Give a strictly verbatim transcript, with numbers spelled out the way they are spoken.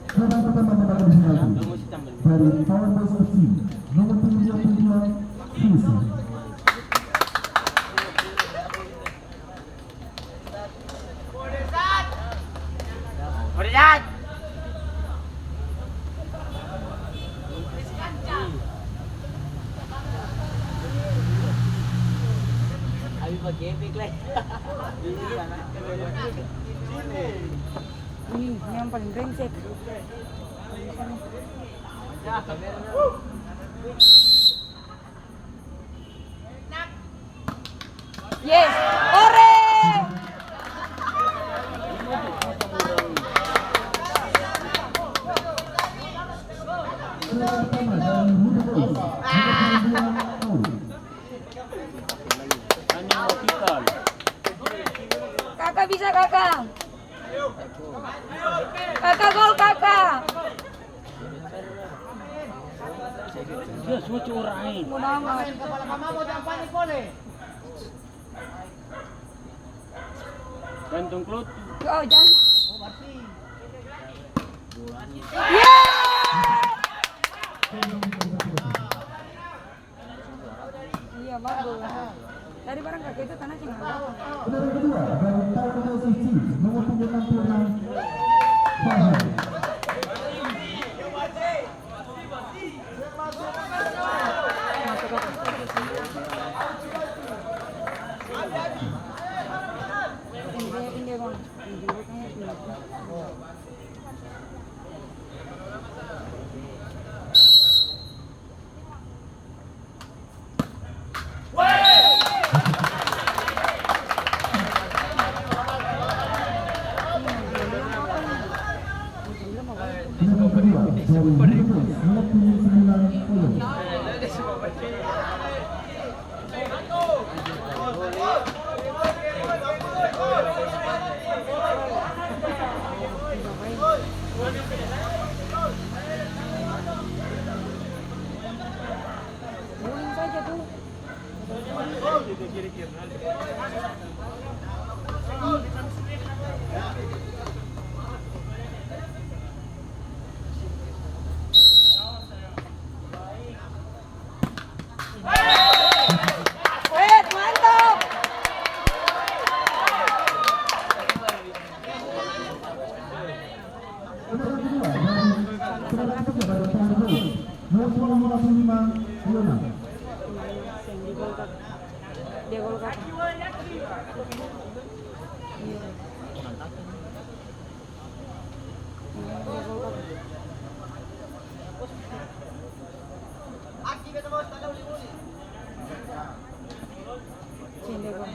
Babak pertama memakan penalti dari Power Boys F C, nomor punggung dua puluh dua, Susi. Ih, ini yang paling brengsek. Yes, ore! Kaka bisa, Kaka. Kaka gol, Kaka. Dia suci orang lain. Mudah amat. Gantung klotu. Oh, jangan. Yeay! Iya, bagus. Tadi barang kaki itu tanah cuma. Putaran kedua dari Power Boys F C, nomor punggung enam puluh enam, Fahri. Ini dia, ini dia, Bang. Ini dia, Bang. Guling saja tuh. Wes, mantap. Nomor punggung lima puluh lima, Yona. Dia gol, Kak. Iya. Dia gol, Kak. Sini, dia gol.